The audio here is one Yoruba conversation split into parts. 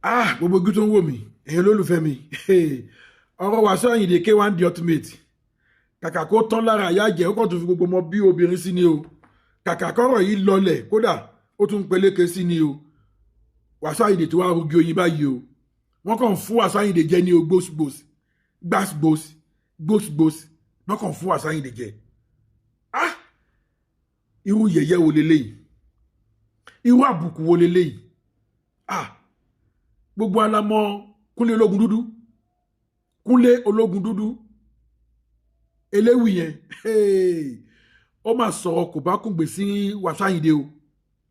Ah, gbogbo ojú tó ń wò mí, ẹ̀yin olólùfẹ́ mi, ọ̀rọ̀ Wasiu Ayinde K1 The Ultimate, kàkà kó tán lára ìyá jẹ́, ó kàn tún fi gbogbo ọmọ bí obìnrin sí ni o. Kàkà kọ́rọ̀ yìí lọlẹ̀, kódà ó tún peléke sí ni o. Wasiu Ayinde tó wá rugi oyin báyìí o, wọ́n kàn fún Wasiu Ayinde jẹ ní o. Gbósgbós gbàsgbós gbósgbós, wọ́n kàn fún Wasiu Ayinde jẹ. Ah, irú yẹ̀yẹ́ wo leléyìí? Irú àbùkù wo leléyìí? Ah, gbogbo alamọ Kúnlé Ológun Dúdú, Kúnlé Ológun Dúdú eléwì yẹn, ó mà sọ̀rọ̀ kò bá kùngbè sí Wasiu Ayinde o.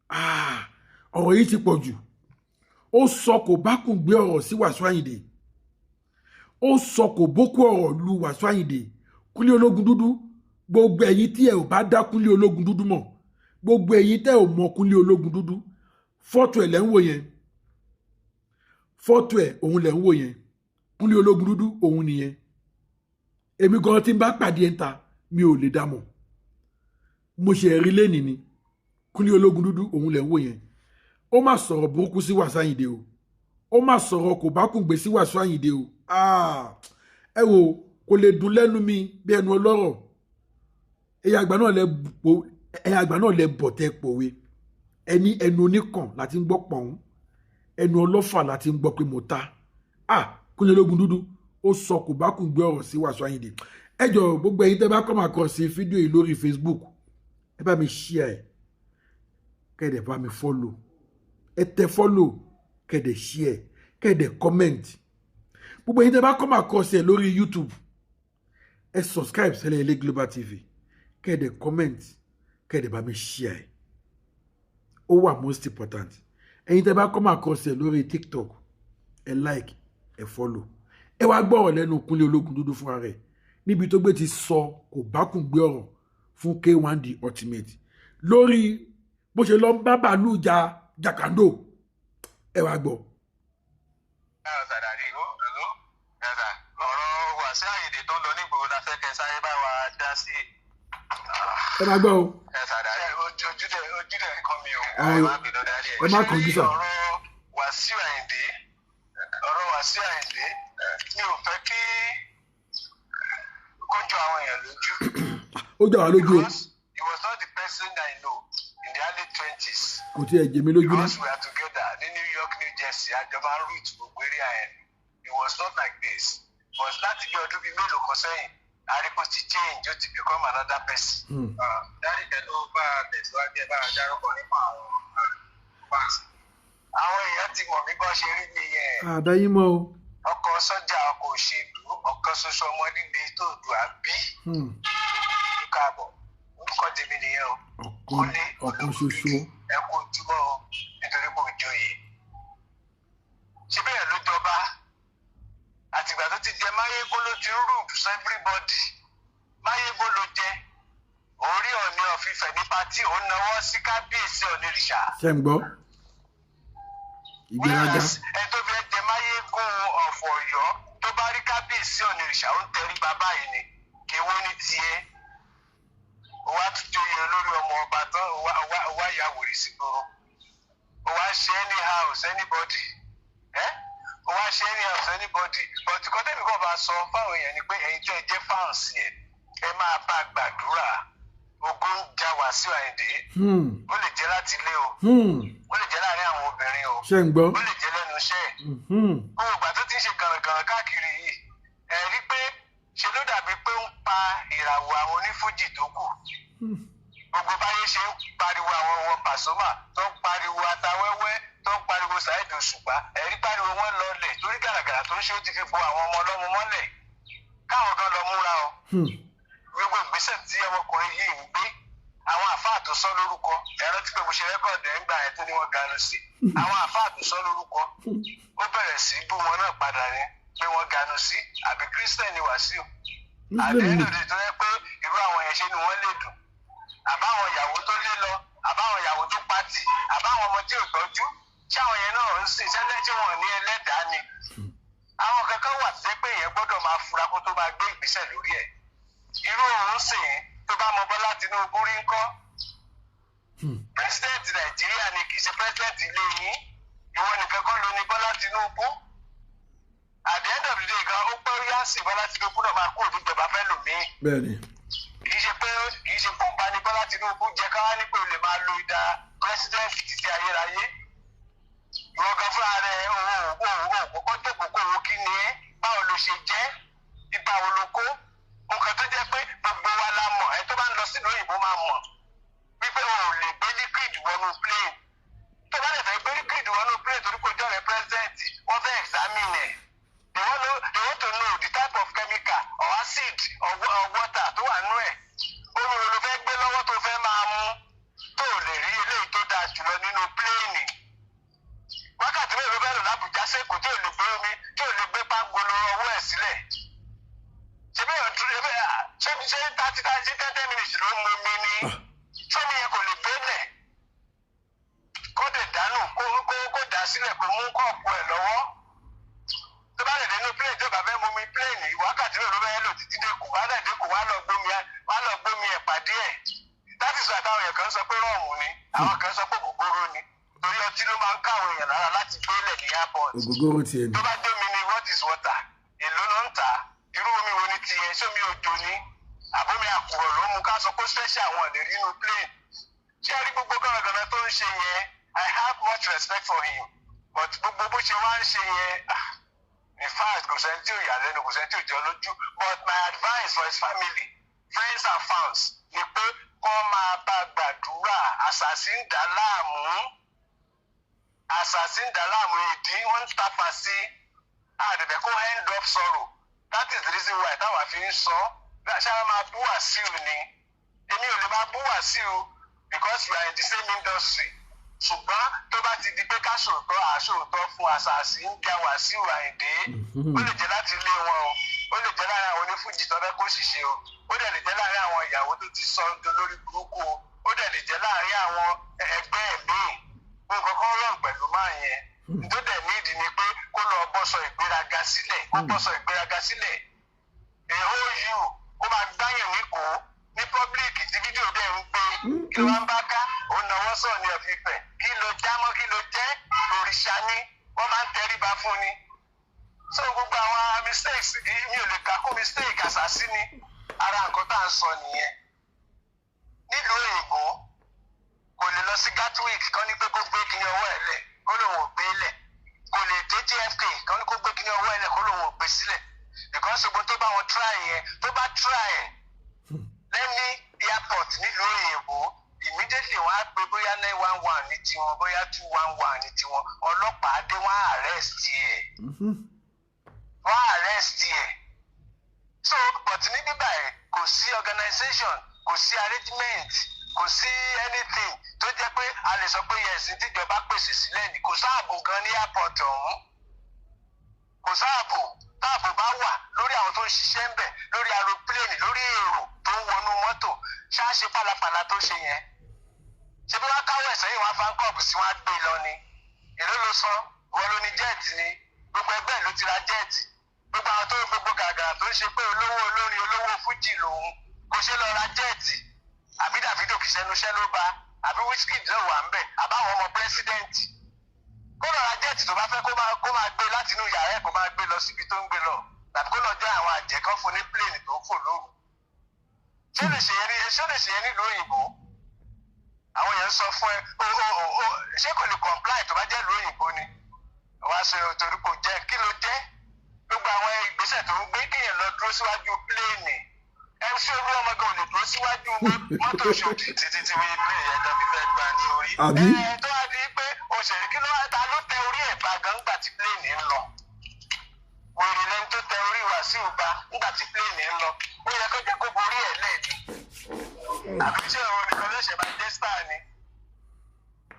Ah, ọ̀rọ̀ yìí ti pọ̀ jù. Ó sọ kò bá kùngbé ọ̀rọ̀ sí Wasiu Ayinde, ó sọ kò bókú ọ̀rọ̀ lu Wasiu Ayinde. Kúnlé Ológun Dúdú, gbogbo ẹ̀yin tí ẹ ò bá dá Kúnlé Ológun Dúdú mọ̀, gbogbo ẹ̀yin tẹ́ ò mọ̀ Kúnlé Ológun Dúdú, fọ́tò ẹ̀ lẹ́ ń wò yẹn, fọ́tò ẹ̀ òun lẹ́ ń wò yẹn. Kúnlé Ológun Dúdú òun nìyẹn. Èmi gan tí n bá pàdé ẹ̀ ń ta, mi ò lè dá mọ̀, mo ṣe rí lẹ́nìí ni. Kúnlé Ológun Dúdú òun lẹ́ ń wò yẹn. Ó má sọ̀rọ̀ burúkú sí Wasiu Ayinde o, ó má sọ̀rọ̀ kò bá kùngbé sí Wasiu Ayinde o. Ẹ wo, kò lè dùn lẹ́nu mi bí ẹnu ọlọ́rọ̀. Ẹ̀yà àgbà náà lẹ ẹ̀yà àgbà náà lẹ bọ̀ tẹ́ pòwe ẹni, ẹnu oníkàn láti ń gbọ́ pọ̀n, ẹnu ọlọ́fà láti ń gbọ́ pé mo ta. Ah, Kúnlé Ológun Dúdú, ó sọ kò bá kùn gbé ọ̀rọ̀ sí Wasiu Ayinde. Ẹ jọ, gbogbo ẹ̀yin tẹ́ bá kọ́ máa kọ sí fídíò yìí lórí Facebook, ẹ bá mi share ẹ, kẹ́ dẹ̀ bá mi follow. Ẹ tẹ follow, kẹ́ dẹ̀ share, kẹ́ dẹ̀ comment. Gbogbo ẹ̀yin tẹ́ bá kọ́ máa kọ sí ẹ lórí YouTube, ẹ subscribe sẹ́lẹ̀ ilé Global TV, kẹ́ dẹ̀ comment, kẹ́ dẹ̀ bá mi share ẹ. Ó wà most important. Ẹ̀yin tẹ́ bá kọ́ máa kọ sí ẹ lórí TikTok, ẹ like, ẹ follow. Ẹ wá gbọ́ ọ̀rọ̀ lẹ́nu Kúnlé Ológun Dúdú fúnra rẹ̀ níbi tó gbé ti sọ kò bá kùn gbé ọ̀rọ̀ fún K1 The Ultimate lórí bó ṣe lọ ń bá bàálù ja jàkàndó. Ẹ wá gbọ́. Ọ̀rọ̀ Wàsíù Àyìndé tó ń lọ nígboro la fẹ́ kẹ́ sáré bá wa dá sí. Ẹ máa gbọ́ o. Ẹ sàdárí. Ojú dẹ̀ ojú dẹ̀ kọ́ mi o. Ẹ má bínú, dárí ẹ má kánjú sà. Ọ̀rọ̀ Wàsíù Àyìndé, ọ̀rọ̀ Wàsíù Àyìndé, mi ò fẹ́ kí kó jọ àwọn èèyàn lójú. Ó jà wá lójú o. Because he was not the person I know in the early 20s. Kò tiẹ̀ jẹ mí lójú ná. Because we are together ní New York, New Jersey, àjọba ń root gbogbo area yẹn. It was not like this, but láti bí ọdún bíi mélòó kan sẹ́yìn, àríkò ti change, ó ti become another person. Dárí kẹ́ tó bá a tẹ̀síwájú, ẹ bá a dárúkọ nípa àwọn fans. Àwọn èèyàn ti mọ̀ mí bọ́ ṣe rí nìyẹn. Àdáyé mọ́ o. Ọkọ̀ sọ́jà, ọkọ̀ òṣèlú, ọ̀kan ṣoṣo ọmọ níbi tó dùn àbí. Káàbọ̀, orúkọ tèmi nìyẹn o. Ọ̀kan ọ̀kan ṣoṣo. Ẹ kú ojúmọ́ o, nítorí pé òjòyè ṣé bẹ́ẹ̀ ló jọba. Àtìgbà tó ti jẹ máyégún ló ti ń rù sọ everybody. Máyégún ló jẹ orí Ọọ̀ni of Ifẹ̀ ní party, òun náwó sí kábíyèsí Ọ̀nìrìṣà. Ṣe ń gbọ́ ìgbéraga? Whereas ẹ tó fẹ́ jẹ máyégún ọ̀fọ̀ Ọ̀yọ́, tó bá rí kábíyèsí Ọ̀nìrìṣà, ó ń tẹrí bàbá yìí ni. Kí wọ́n ní tiẹ̀, ó wá tún joyè olórí ọmọ ọba tán, ó wá ya wèrè sí gbòòrò, ó wá ṣe anyhow anybody ẹ́, ó wá ṣe anyhow anybody. But kọ́ tẹ́mi kàn bá sọ fáwọn èèyàn ni pé ẹ̀yin tẹ́ ẹ jẹ́ fans yẹn, ẹ máa bá gbàdúrà. Ogun ń ja Wàsíù Àyìndé. Ó lè jẹ́ láti ilé o, ó lè jẹ́ láàrin àwọn obìnrin o, Ṣe ń gbọ́? ó lè jẹ́ lẹ́nu iṣẹ́ ẹ̀. Gbogbo ìgbà tó ti ń ṣe gànràngànràn káàkiri yìí, ẹ rí pé ṣe ló dàbí pé ó ń pa ìràwọ̀ àwọn onífújì tó kù. Gbogbo báyé ṣe ń pariwo àwọn ọmọ Pasuma, tó ń pariwo Atawẹ́wẹ́, tó ń pariwo Saheed Òṣùpá, ẹ̀rí pariwo wọn lọlẹ̀ torí gàràgàrà tó ń ṣe, ó ti fi bo àwọn ọmọ ọlọ́mọ mọ́lẹ̀. Káwọn gan lọ múra o. Gbogbo ìgbésẹ̀ tí ọmọkùnrin yìí ń gbé, àwọn àfáà tó sọ lórúkọ, ẹ rántí pé mo ṣe record ẹ̀ ń gbà ẹ̀ tó ní wọ́n ganu sí àwọn àfáà tó sọ lórúkọ, ó bẹ̀rẹ̀ sí bú wọn náà padà ní pé wọ́n ganu sí. Àbí Christian ni Wàsíù? Muslim ni. Àdéhùn tó yẹ pé irú àwọn yẹn, ṣe ni wọ́n lè dùn? Àbáwọn ìyàwó tó lé lọ, àbáwọn ìyàwó tó pátì, àbáwọn ọmọ tí ò tọ́jú, ṣé àwọn yẹn náà ń sìn ṣẹlẹ̀ tí wọn ní ẹlẹ́dàá ni? Àwọn kankan wà tó jẹ́ pé èèyàn gbọ́dọ̀ máa fura kó tó máa gbé ìgbésẹ̀ lórí ẹ̀. Irú òun sìn tó bá mọ Bọ́lá Tinubu rí ńkọ́? President Nàìjíríà ni, kì í ṣe president ilé yín. Ìwọ nìkan kọ́ ló ní Bọ́lá Tinubu. Tinubu. At the end of the day gan, ó pẹ́ rí àsìn Bọ́lá Tinubu náà máa kúrò níjọba fẹ́ lòmíì. Kì í ṣe pé, kì í ṣe pọ́nba ní Bọ́lá Tinubu jẹ́ káwá ní pé o lè máa lo ìdá president títí ayérayé. Ìwọ gan fúnra rẹ̀, owó kọ́kọ́ jókòó kó owó, kí ni ẹ́, báwo ló ṣe jẹ́, ipa wo ló kó? Nǹkan tó jẹ́ pé gbogbo wa la mọ̀, ẹ tó bá ń lọ sílùú òyìnbó máa mọ̀ wípé o ò lè gbé liquid wọnú plane. Tó bá lè fẹ́ gbé liquid wọnú plane torí pé ojú ọ̀rẹ́ president, wọ́n fẹ́ examine ẹ̀. They want to know the type of chemical or acid or water tó wà nú ẹ̀. Omi wo ló fẹ́ gbé lọ́wọ́ tó fẹ́ máa mú tó ò lè rí eléyìí tó dáa jùlọ nínú plane? Wákàtí mélòó ló fẹ́ lò lábùjá sẹ́kọ̀ọ́ tí ò lè gbé omi, tí ò lè gbé pangolo ọwọ́ ẹ̀ sílẹ̀? Ṣé bí èèyàn tún ṣé 30 30 10 10 minutes ló ń mu mi ní? Sómi yẹn kò lè gbélẹ̀ kó lè dànù, kó dà sílẹ̀, kó mú cup ẹ̀ lọ́wọ́? Tó bá lè dénú plane, tó bá fẹ́ mú mi plane, wákàtí mélòó ló fẹ́ lò títí dé kù? Wá dẹ̀ dé kù, wá lọ gbómi ẹ̀ pàdé ẹ̀. That is why táwọn èèyàn kan sọ pé rum ni, àwọn kan sọ pé ògógóró ni, torí ọtí ló máa ń káwọn èèyàn lára láti gbélẹ̀ ní airport. Ògógóró tiẹ̀ ni. Tó bá dé mi ni, what is water? Èló ló ń tà á? Irú omi wo ni tiẹ̀? Sómi òjò ni àbómi àkùrọ̀ ló mú ká sọ pé special àwọn lè rí inú plane? Ṣé ẹ rí gbogbo gánagànà tó ń ṣe yẹn? I have much respect for him, but gbogbo bó ṣe wá ń ṣe yẹn, ah, in fact, kò sẹ́ni tí ò yà lẹ́nu, kò sẹ́ni tí ò jọ lójú. But my advice for his family, friends and fans ni pé kó máa bá gbàdúrà. Àṣàṣì ń dà láàmú, àṣàṣì ń dà láàmú, ìdí wọ́n ń tàpá sí àdẹ̀dẹ̀ kó end up sorrow. That is the reason why táwa fi ń sọ. Ṣé a máa bú Wàsíù ni? Èmi ò lè máa bú Wàsíù because we are in the same industry, ṣùgbọ́n tó bá ti di pé ká sòótọ́, àṣòótọ́ fún. Àṣàṣì ń ja Wàsíù Àyìndé. Ó lè jẹ́ láti ilé wọn o, ó lè jẹ́ láàrin àwọn onífújì tó fẹ́ kó ṣìṣe o, ó dẹ̀ lè jẹ́ láàrin àwọn ìyàwó tó ti sọ dolórí burúkú o, ó dẹ̀ lè jẹ́ láàrin àwọn ẹgbẹ́ míì. Nǹkan kan rọ̀ pẹ̀lú máa yẹn tó dẹ̀ nídìí ni pé kó lọ bọ́sọ ìgbéraga sílẹ̀, kó bọ́sọ ìgbéraga sílẹ̀. Èho yù kó máa gbáyàn ní kó ní public tí fídíò dẹ̀ ń gbé, kí ló ń bá ká? Ó náwó sọ̀ ní ọ̀fífẹ́. Kí ló jámọ́? Kí ló jẹ́? Òrìṣà ni wọ́n máa ń tẹríba fún ni. So gbogbo àwọn mistakes, mi ò lè kà kó mistake, àṣàṣì ni. Ara nǹkan tá à ń sọ nìyẹn. Nílùú òyìnbó, kò lè lọ sí Gatwick kán ní pé kó gbé kíní ọwọ́ ẹ̀ lẹ̀, kó lòun ò gbé lẹ̀. Kò lè dé JFK kán ní kó gbé kíní ọwọ́ ẹ̀ lẹ̀, kó lòun ò gbé sílẹ̀, because gbogbo tó bá wọn try yẹn, tó bá try ẹ̀ lẹ́ní airport nílùú òyìnbó, immediately wọ́n á pe bóyá 911 ní tiwọn, bóyá 211 ní tiwọn, ọlọ́pàá dé, wọ́n á arrest ẹ̀, wọ́n á arrest ẹ̀. So but ní bíbá ẹ̀, kò sí organization, kò sí arrangement, kò sí anything tó jẹ́ pé a lè sọ pé yes, tíjọba pèsè sílẹ̀ ní. Kò sáàbò gan ní airport ọ̀hún, kò sáàbò. Táàbò bá wà lórí àwọn tó ń ṣiṣẹ́ ń bẹ̀, lórí aeroplane, lórí èrò tó ń wọnú mọ́tò, ṣáṣe pálapàla tó ṣe yẹn, ṣé bí wọ́n káwọ́ ẹ̀sẹ̀ yìí, wọ́n á handcuff sí, wọ́n á gbé lọ ni. Èló ló san? Wọ́n ló ní jet ni? Gbogbo ẹgbẹ́ ló ti ra jet. Gbogbo àwọn tó gbogbo gàgàrà tó ń ṣe pé olówó olórin, olówó fújì lòun, kò ṣe lọ ra jet? Àbí Davido kìí ṣẹnu iṣẹ́ ló bá? Àbí Wizkid náà wà ń bẹ̀? Àbáwọn ọmọ president? Kó lọ ra jet tó bá fẹ́, kó máa gbé láti inú yàrá ẹ̀, kó máa gbé lọ síbi tó ń gbé lọ, tàbí kó lọ jẹ́ àwọn àjẹ́ kan fún ní plane tó ń fò lóru. Ṣé lè ṣe yẹn nílùú òyìnbó? Àwọn èèyàn sọ fún ẹ o o o, ṣé kò lè comply tó bá jẹ́ ìlú òyìnbó ni? Wàá sọ torí kò jẹ́. Kí ló jẹ́ gbogbo àwọn ìgbésẹ̀ tó ń gbé, kéèyàn lọ dúró síwájú plane? MC Olúọmọ gan ò lè dúró síwájú mọ́tò Ṣòdì. Títí tí wọ́n plane yẹn gan fi fẹ́ gbà ní orí. Àbí? Ẹ tó wá di pé òṣèré, kí ló wá ta ló tẹ orí ẹ̀ bá gan ńgbà tí plane ń lọ? Wèrè lẹni tó tẹ orí Wàsíù bá ńgbà tí plane ń lọ. Ó yẹ kó jẹ́ kó borí ẹ̀ lẹ́ẹ̀ni. Àbí ṣé òun nìkan ló ṣe máa jẹ́ star ni?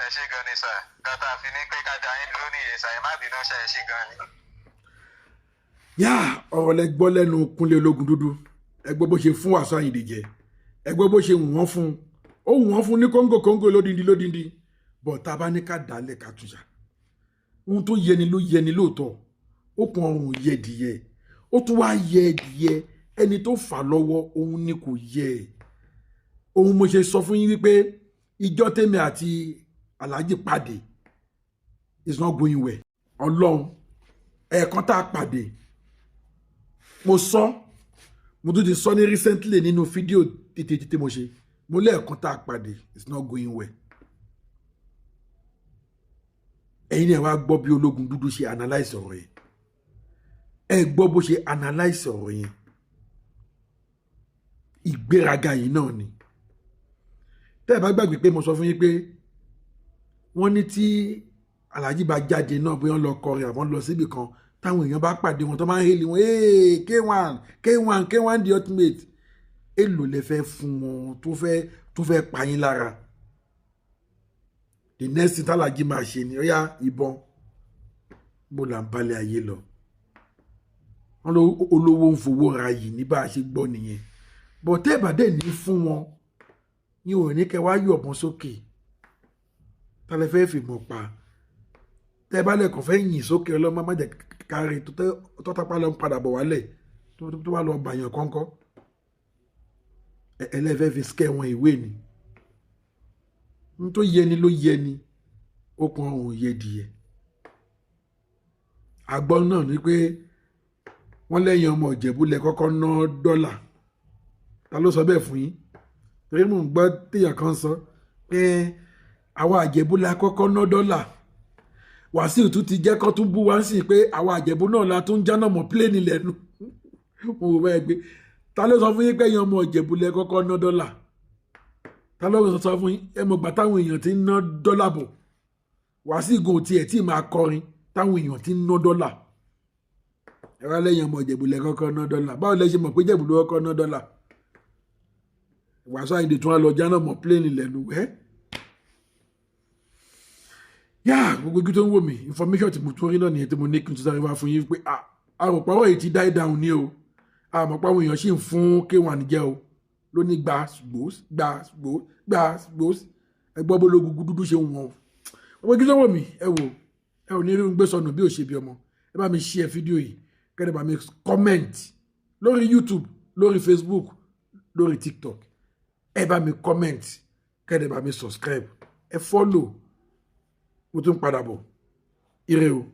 Ẹ ṣé gan ni sir. Gata fi ní pé ká da yín dúró nìyẹn sir. Ẹ má bínú ṣe, ẹ ṣé gan ni. Yá, ọ̀rọ̀ lẹ gbọ́ lẹ́nu Kúnlé Ológun Dúdú. Ẹ gbọ́ bó ṣe fún Wàsíù Àyìndé jẹ, ẹ gbọ́ bó ṣe wọ́n fún ó, wọ́n fún ní kóńgò kóńgò, lódindi lódindi. Bọ̀ tá a bá ní ká dálẹ̀ ká túnṣà, ohun tó yẹni ló yẹni lóòótọ́. Ó kun ọrùn yẹdìyẹ, ó tún wá yẹ ẹdìyẹ. Ẹni tó fà lọ́wọ́ òun ni kò yẹ. Òun mo ṣe sọ fún yín wípé ìjọ tèmi àti Alhaji pàdé is not going well. Ọlọ́run. Ẹ̀ẹ̀kan tá a pàdé, mo sọ, mo tún ti sọ ní recently nínú fídíò tètè tètè mo ṣe, mo lẹ́ẹ̀kan tá a pàdé, it's not going well. Ẹ̀yin náà wá gbọ́ bí Ológun Dúdú ṣe analyse ọ̀rọ̀ yẹn. Ẹ gbọ́ bó ṣe analyse ọ̀rọ̀ yẹn. Ìgbéraga yìí náà ni. Tẹ́ ẹ bá gbàgbé pé mo sọ fún yín pé wọ́n ní tí Alhaji bá jáde náà, bóyá wọ́n lọ kọrin àbọ̀n lọ síbì kan, táwọn èèyàn bá pàdé wọn tó máa ń hail wọn, "Hey, K1, K1, K1 the ultimate." Èlò lè fẹ́ fún wọn tó fẹ́ pa yín lára? The next thing tálàjì máa ṣe ni ó yá ìbọn. Bó là ń balẹ̀ ayé lọ, wọn lọ olówó ń fowó ra yìí ní bá a ṣe gbọ́ nìyẹn. Bọ̀ tẹ́ ẹ̀ bá dẹ̀ ní fún wọn ní òní, kẹ́ wá yọ̀bọ̀n sókè. Tálẹ̀ fẹ́ fìmọ̀ pa? Tẹ́ ẹ bá lẹ̀kọ̀ fẹ́ yìn sókè, ọlọ́mọ má jẹ́ kárí tó tápá lọ ń padà bọ̀ wálẹ̀, tó wá lọ bàyàn kọ́ńkọ́. Ẹlẹ́fẹ́ fi scare wọn ìwé ni. N tó yẹ ni ló yẹ ni, okùn ọrùn yẹ dìyẹ. Àgbọn náà ni pé wọ́n lẹ́yìn ọmọ Ìjẹ̀bú lẹ kọ́kọ́ ná dọ́là. Ta ló sọ bẹ́ẹ̀ fún yín? Torí mò ń gbọ́ téèyàn kan sọ pé àwa Ìjẹ̀bú la kọ́kọ́ ná dọ́là. Wàsíù tún ti jẹ́ kó tún bú wá sí pé àwa Ìjẹ̀bú náà la tún jáná mọ́ plane lẹ́nu. Mo wò bẹ́ẹ̀ gbé. Ta ló sọ fún yín pé ẹ̀yin ọmọ Ìjẹ̀bú lẹ kọ́kọ́ ná dọ́là? Ta ló sọ fún yín? Ẹ mọ̀ gbà táwọn èèyàn ti ń ná dọ́là bọ̀. Wàsíù gan tiẹ̀ tí máa kọrin táwọn èèyàn ti ń ná dọ́là. Ẹ wá lẹ́yìn ọmọ Ìjẹ̀bú lẹ kọ́kọ́ ná dọ́là. Báwo lẹ ṣe mọ̀ pé Ìjẹ̀bú ló kọ́kọ́ ná dọ́là? Wàsíù Àyìndé tún wá lọ jáná mọ́ plane lẹ́nu ẹ́. Yá gbogbo igi tó ń wò mí, information tí mo tún rí náà nìyẹn tí mo ní kí n tún sáré wá fún yín pé àròpọ̀rọ̀ yìí ti die down ní o. Àmọ́ pàwọn èèyàn sì ń fún K1 jẹ́ o lóní gba gbòós gba gbòós gba gbòós. Ẹ gbọ́ bó lógun dúdú ṣe ń wọ̀n. Gbogbo igi tó ń wò mí, ẹ wò, ẹ ò ní rí gbé sọnù bí ò ṣe bí ọmọ. Ẹ bá mi share fídíò yìí, kẹ́ni bá mi comment lórí YouTube, lórí Facebook, lórí TikTok. Ẹ bá mi comment, kẹ́ni bá mi subscribe, ẹ follow. Mo tún padà bọ̀. Ire o.